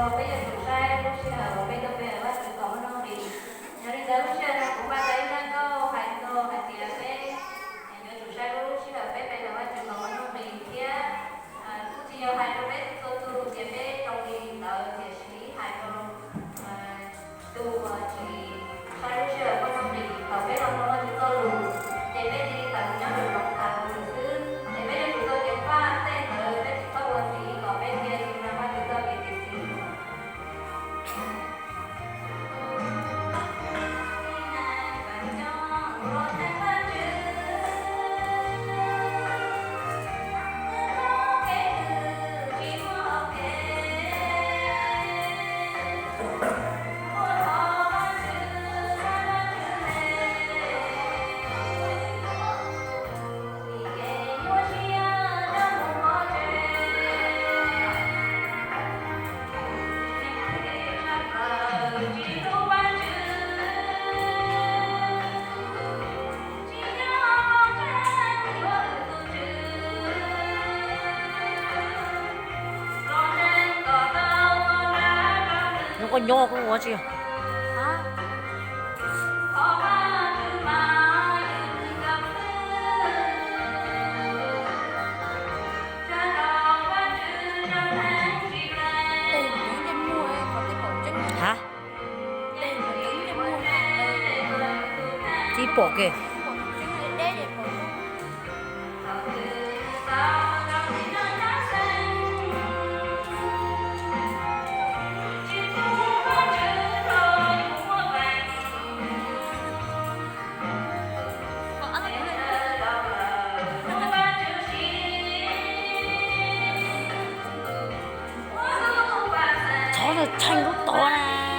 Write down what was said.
Peb yuav tsum saib lub sij hawm uas peb tuaj pe hawm Vajtswv kom muaj nuj nqis. Yog li ntawd lub sij hawm no kuv npaj tau ib zaj nkauj hais txog hais tias peb yuav tsum saib lub sij hawm peb pe hawm Vajtswv kom muaj nuj nqis thiab kuj tsis yog hais rau peb txhua tus tias peb zoo li ntawd, tiam sis hais rau tus uas tsis saib lub sij hawm muaj nuj nqis thaum peb los mloog Vajtswv txoj lus, ces peb cia li tawm mus nyob rau zoov tas tus lus xwb. Ces peb yuav tsum tau ceev faj tej ntawd, peb tsis txhob ua ntxiv kom peb cia li mloog Vajtswv txoj kev txi txiv. Nyob koj nyob koj ua tsi. Hab, tsis pom ke. Txhob txheej lub tod na.